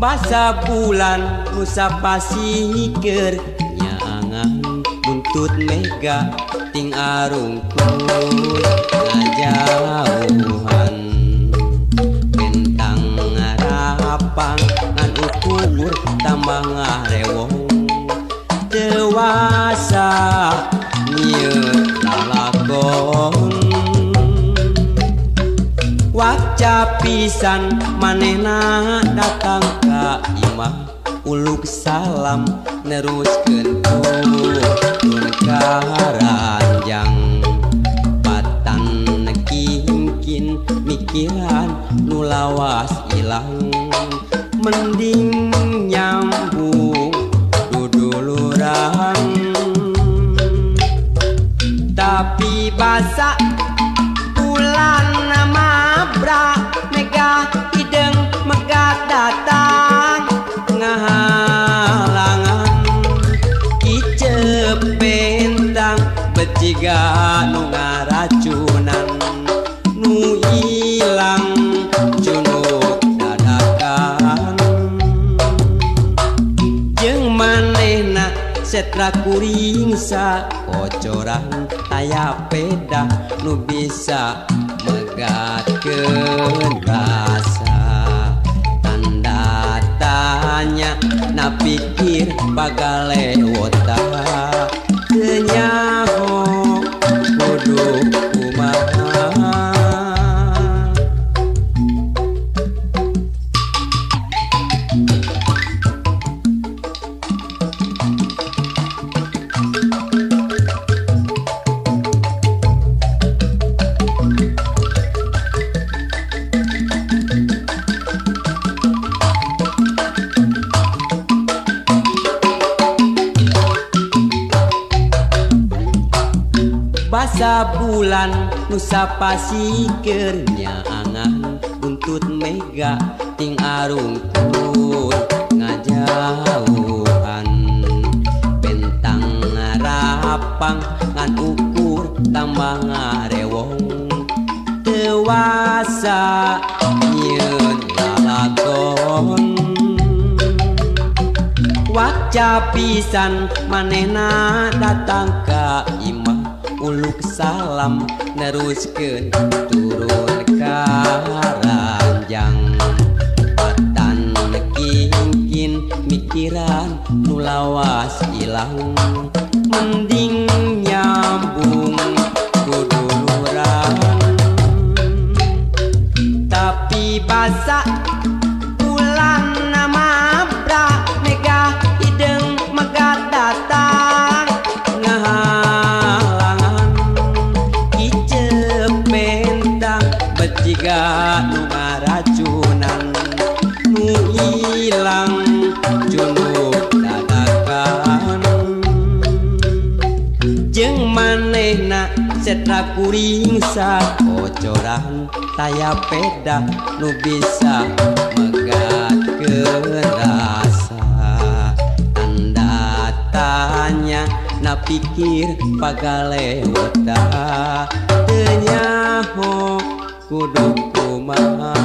Basa bulan nusa pasikeur nyaangan buntut mega ting arungkul ngajauhan bentang ngarapang ngan ukur tambah ngarewong dewasa nyieun lalakon waca pisan manehna datang ka imah uluk salam neruskeun turun ka ranjang patan kingkin mikiran nu lawas ilang mending nyambung duduluran tapi basa bulan mabra mega hideng megat datang ngahalangan kicep bentang beciga nu ngaracunan nu ilang cunuk dadakan jeung manehna setra kuring sakocoran aya pedah nu bisa megatkeun rasa tanda tanya na pikir pagalewota teu nyaho kudu kumaha. Basa bulan nusa pasikeur nyaangan buntut mega ting arungkul ngajauhan bentang ngarapang ngan ukur tambah ngarewong dewasa nyieun lalakon waca pisan manehna datang ka imah uluk salam neruskeun turun ka ranjang patan kingkin mikiran nu lawas ilang mending nyambung kuduluran tapi basa bulan mabra mega hideng megat datang beciga nu ngaracunan nu ilang cunuk dadakan jeung manehna setra kuring sakocoran taya pedah nu bisa megatkeun rasa tanda tanya na pikir pagalewota teu nyaho kudu kumaha.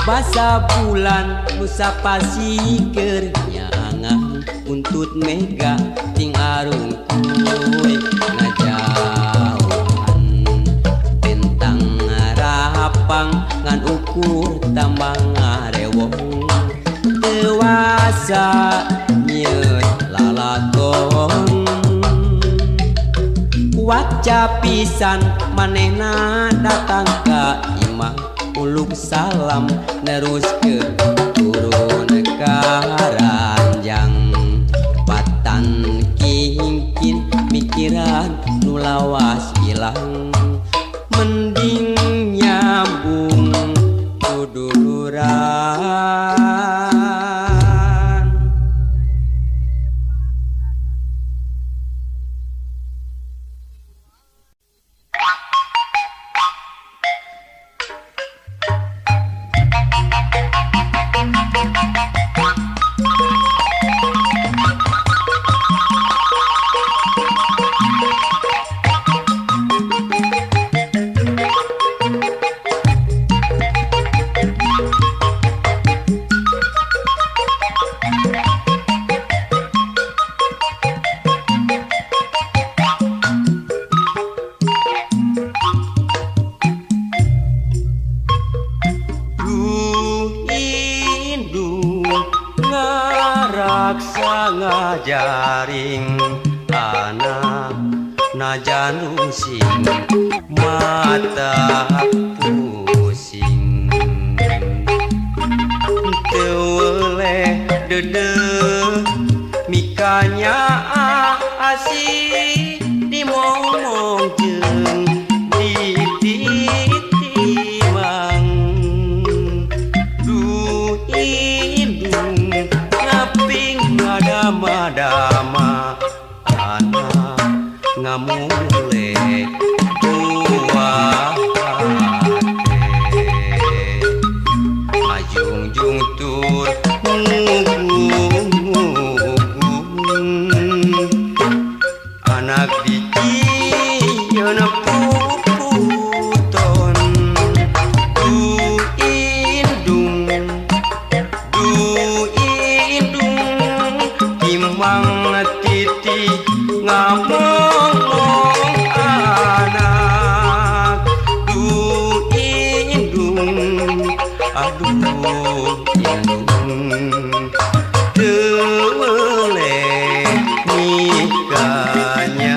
Basa bulan nusa pasikeur nyaangan buntut mega ting arungkuy ngajauhan bentang ngarapang ngan ukur tambah ngarewong dewasa nyieun lalakon waca pisan manehna datang ka imah uluk salam neruskeun turun ka ranjang patan kingkin mikiran nu lawas ilang mending nyambung kuduluran. Ngaraksa ngajaring anak najan rungsing mata pusing teu weleh deudeuh mikanya asih dimomong jeung dititimang duh indung ngaping ngadama-dama anak ngamule buah hate ngajungjung tur ngugung anak dijieun puputon duh indung timang titi ngamong anak duh indung aduh indung teu weleh nikahnya.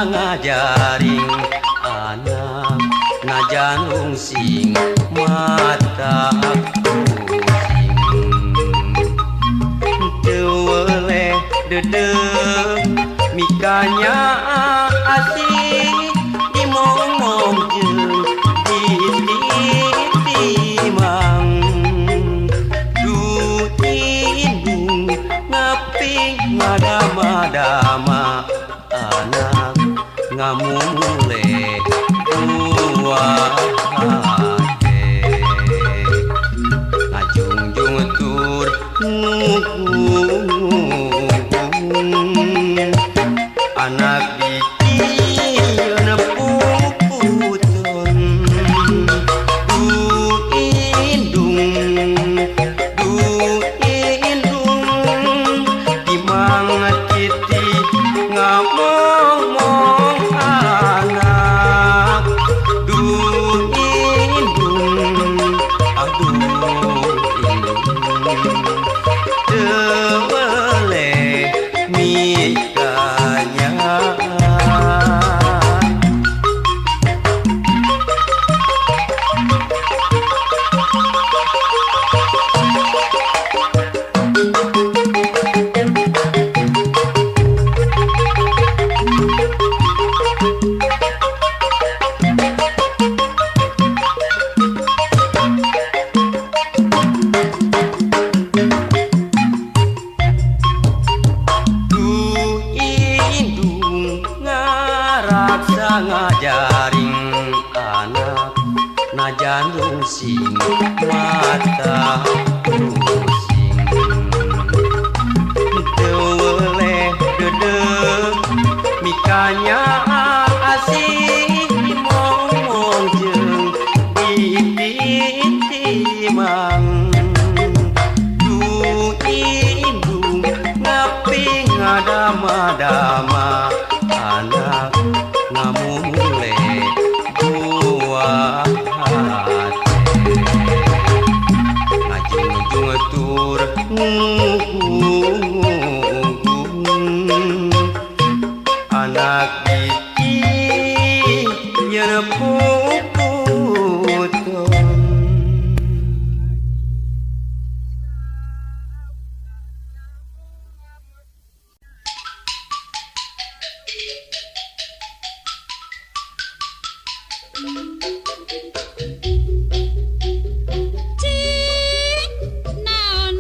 Ngajaring anak najan rungsing mata pusing teu weleh deudeuh mikanya asih dimomong jeung dititimang duh indung ngaping ngadama-dama anak ngamule buah hate ngajungjung tur ngugung anak dijieun puputon duh indung timang titi ngamong anak duh indung aduh indung teu weleh mikanya. Ngajaring anak najan rungsing mata pusing teu weleh deudeuh mikanya asih dimomong jeung dititimang duh indung ngaping ngadama-dama anak ngamule buah hate ngajungjung tur ngugung anak dijieun puputon. Cik naon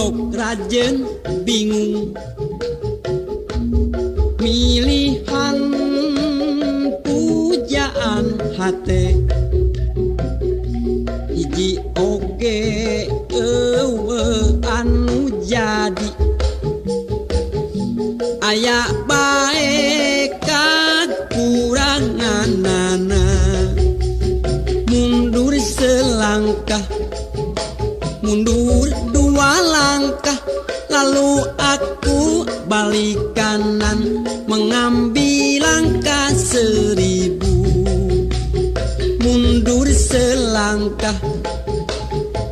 Sok rajen bingung milihan pujaan hate hiji oge eueuh anu jadi aya bae kakuranganana mundur selangkah mundur dua langkah lalu aku balik kanan mengambil langkah 1000 mundur selangkah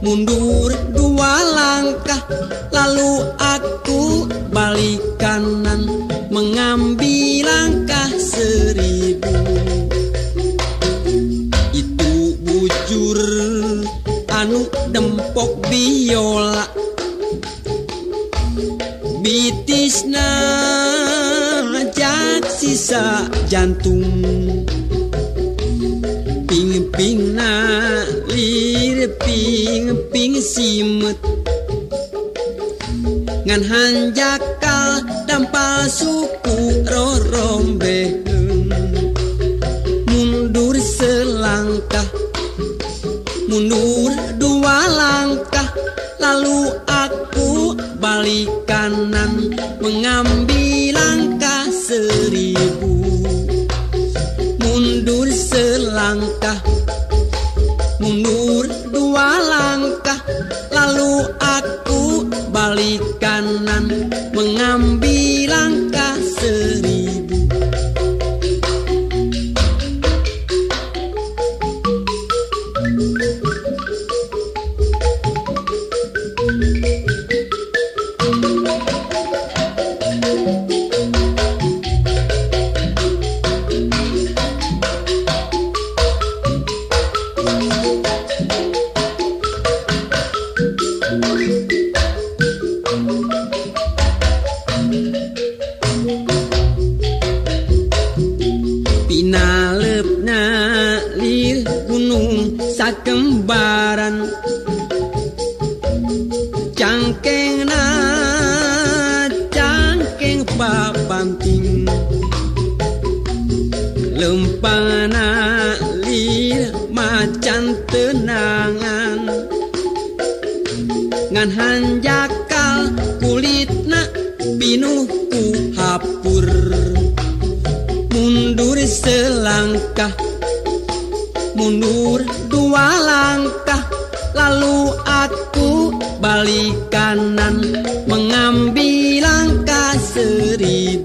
mundur dua langkah lalu aku balik kanan mengambil langkah 1000 itu bujur anu dempok biola bitisna jak sisa jantung ping-pingna lir ping-ping simet ngan hanjakal dampal suku rorombeheun mundur selangkah mundur dua langkah lalu aku balik kanan mengambil langkah 1000 mundur selangkah mundur dua langkah lalu aku balik kanan mengambil langkah 1000. Pinalepna lir gunung sakembaran cangkengna cangkeng papanting lempangna lir macan tenangan ngan hanjakal kulitna pinuh ku hapur mundur selangkah mundur dua langkah lalu aku balik kanan mengambil langkah 1000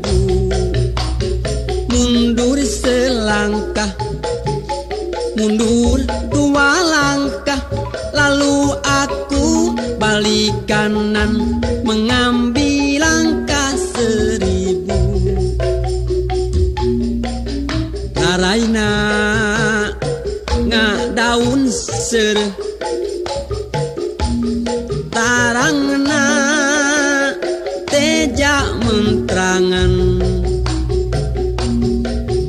mundur selangkah mundur dua langkah lalu aku balik kanan mengambil langkah 1000 Taraina ngadaun seureuh tarangna teja mentrangan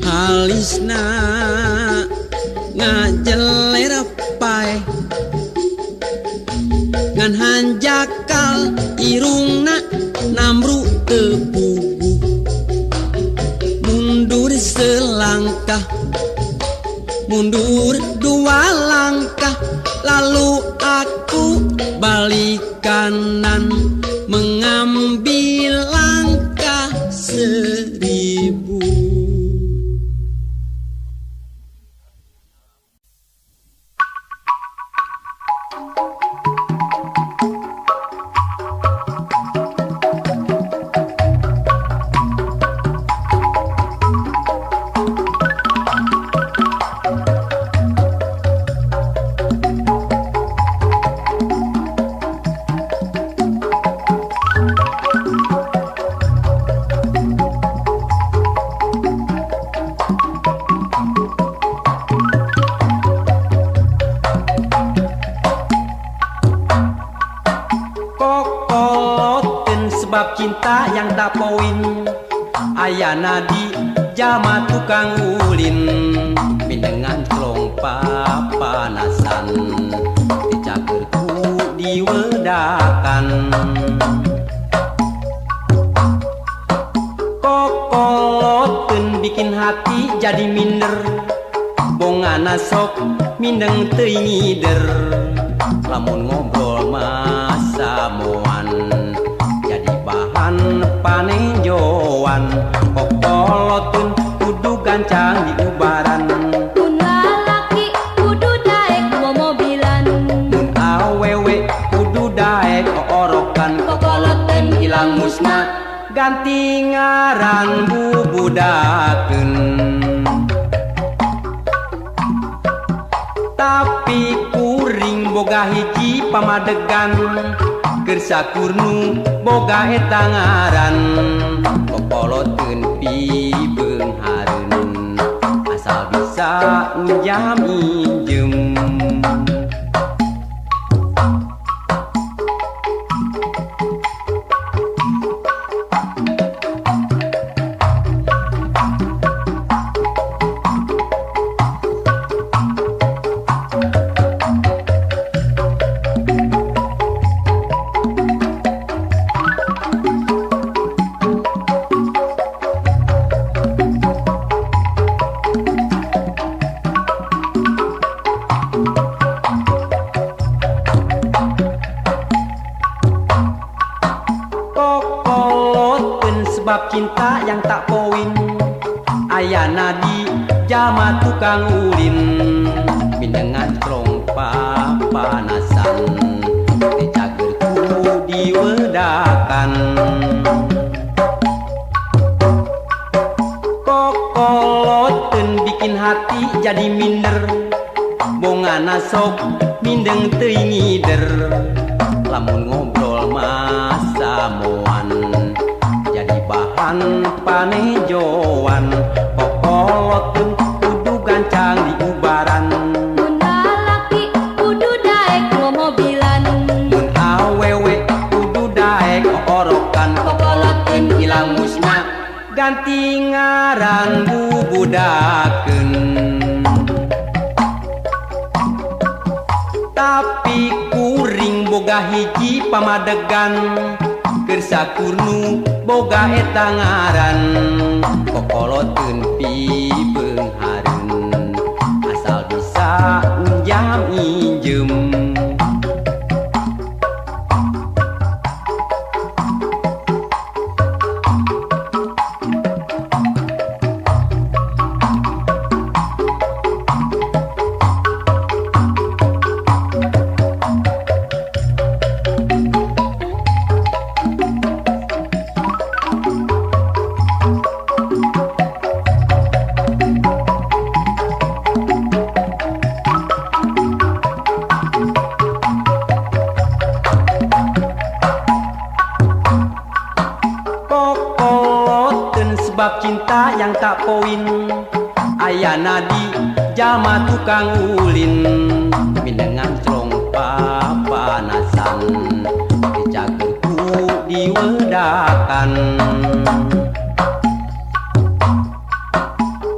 halisna ngajeler paeh ngan hanjakal irungna namru teu puguh mundur selangkah mundur dua langkah lalu aku balik kanan mengambil langkah 1000. Sebab cinta yang tak poin ayana di jama tukang ulin mindengan klong papanasan dicagerku di diwedakan. Kokoloteun bikin hati jadi minder, bongana sok mindeng teuing ngider. Lamun ngobrol masamoan jadi bahan panenjoan. Kokoloteun kudu gancang diubaran. Mun lalaki kudu daek momobilan, mun awewe kudu daek oorokan. Kokoloteun ilang musna ganti ngaran bubudakeun. Tapi kuring boga hiji pamadegan, keur sakurnu boga eta ngaran. Kokoloteun pibeunghareun asal bisa nginjam injem. Kokoloteun sebab cinta yang tak poin, ayana di jama tukang ulin. Mindengan strong papanasan teu cager ku diwedakan. Kokoloteun bikin hati jadi minder, bongana sok mindeng teuing ngider. Lamun ngobrol masamoan jadi bahan panejoan. Kokoloteun kudu gancang diubaran, mun lalaki kudu daek momobilan, mun awewe kudu daek oorokan. Kokoloteun ilang musna ganti ngaran bubudakeun. Tapi kuring boga hiji pamadegan, keur sakurnu boga eta ngaran. Kokoloteun pibeunghareun asal bisa nginjam injem. Kokoloteun sebab cinta yang tak poin, ayana di jama tukang ulin. Mindengan strong papanasan teu cager ku diwedakan.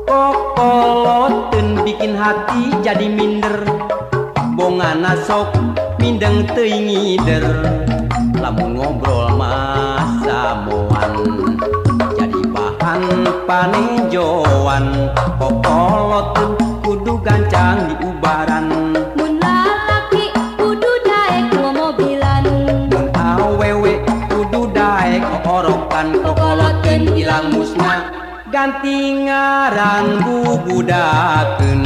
Kokoloteun bikin hati jadi minder, bongana sok mindeng teuing ngider. Lamun ngobrol masamoan jadi bahan panenjoan. Kokoloteun kudu gancang diubaran, mun lalaki kudu daek momobilan, mun awewe kudu daek oorokan. Kokoloteun ilang musna ganti ngaran bubudakeun.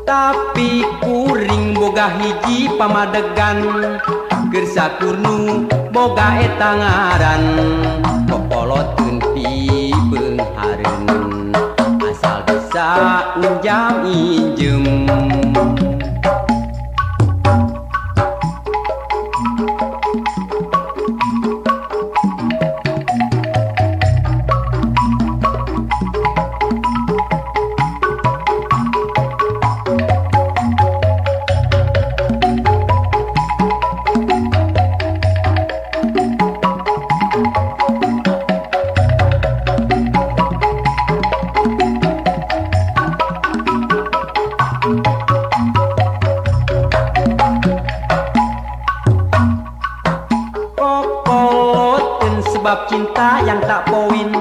Tapi kuring boga hiji pamadegan, keur sakurnu boga eta ngaran. Kokoloteun pibeunghareun asal bisa nginjam injem. Sebab cinta yang tak poin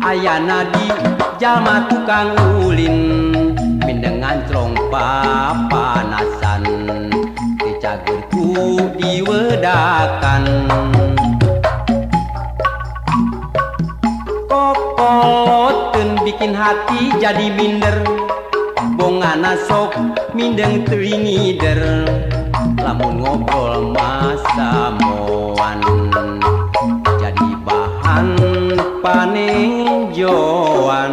ayana di jalma tukang ulin. Mindengan crong papanasan teu cager ku diwedakan. Kokoloteun bikin hati jadi minder, bongana sok mindeng teuing ngider. Lamun ngobrol masamoan jadi bahan panenjoan.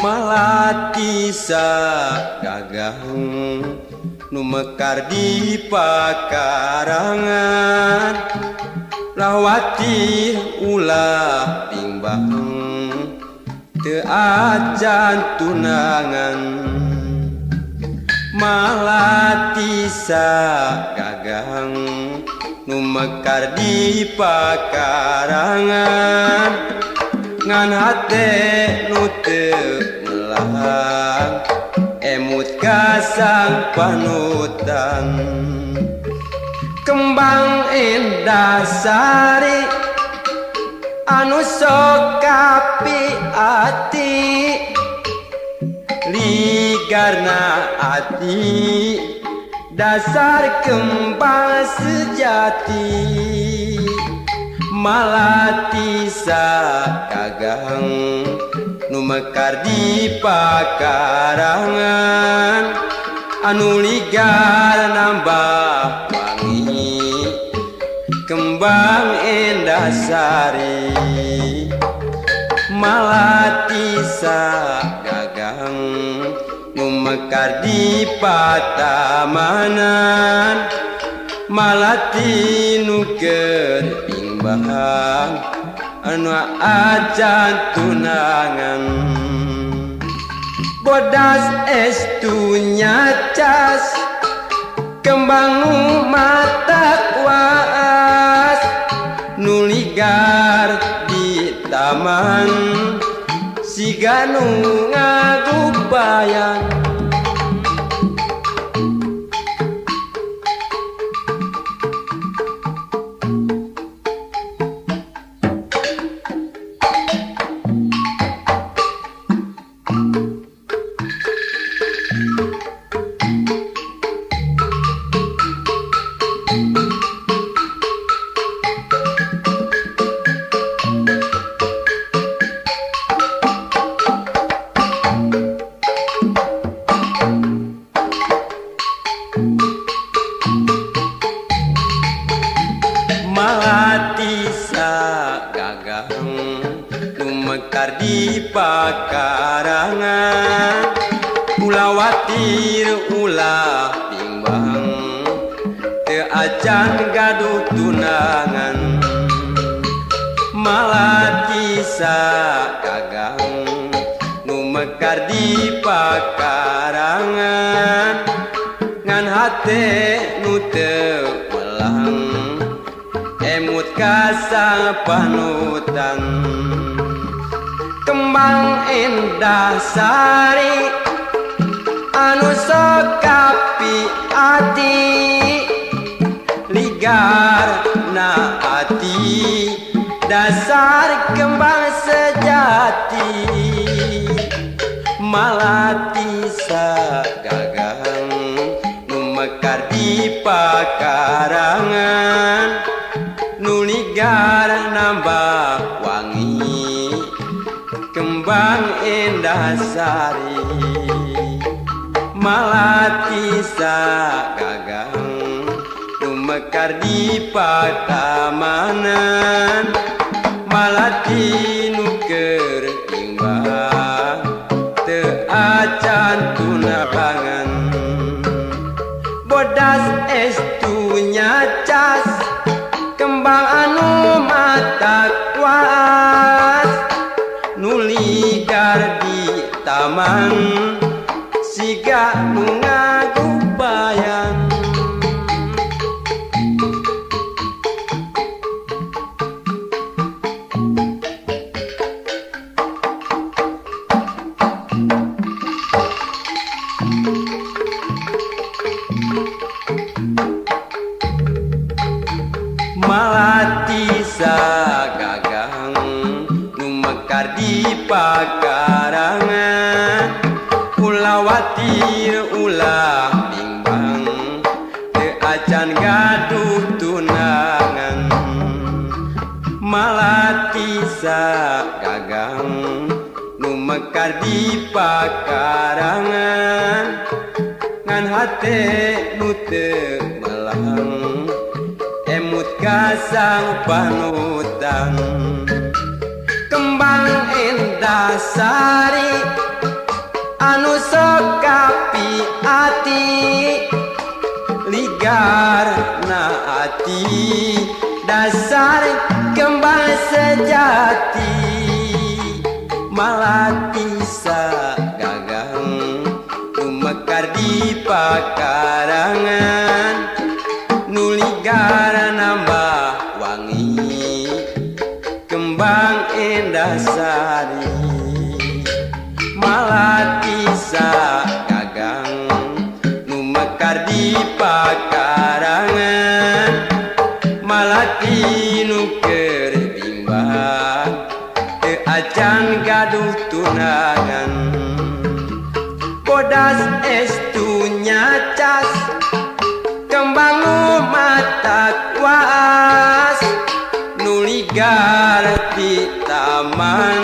Malatisa gagang nu mekar di pakarangan, lawati ulah bimbang teu acan tunangan. Malatisa gagang nu mekar di pakarangan, ngan hate nu teu melang emut ka sang panutan. Kembang indah sari anu sok kapi ati, ligarna ati dasar kembang sejati. Malatisa gagang nu mekar di pakarangan, anu ligar nambah wangi kembang endah sari. Malatisa gagang nu mekar di patamanan, malati nu keur bimbang anu acan tunangan. Bodas estu nyacas kembang nu mata waas, nu ligar di taman siga nu ngagubayan. Malatisa gagang nu mekar di pakarangan, ulah watir ulah bimbang teu acan gaduh tunangan. Malatisa gagang nu mekar di pakarangan, ngan hate nu teu melang emut ka sang panutan. Kembang endah sari anu sok kapi ati, ligar na ati dasar kembang sejati. Malatisa gagang nu mekar di pakarangan, nu ligar nambah wangi kembang endah sari. Malatisa gagang nu mekar di patamanan, malati nu keur bimbang teu acan tunangan. Bodas estu nyacas kembang anu mata kuas, Malati sagagang nu mekar di pakarangan. Ulah watir ulah bimbang teu acan gaduh tunangan. Malati sagagang nu mekar di pakarangan. Ngan hate nu teu melang emut ka sang panutan. Kembang endah sari anu sok kapi ati, ligar na ati dasar kembang sejati. Malati sagagang nu mekar di pakarangan. Nu ligar nambah wangi kembang endah sari. Malati sagagang nu mekar di pakarangan. Malati nu keur bimbang teu acan gaduh tunangan. Bodas estu nyacas kembang nu matak waas. Nu ligar di taman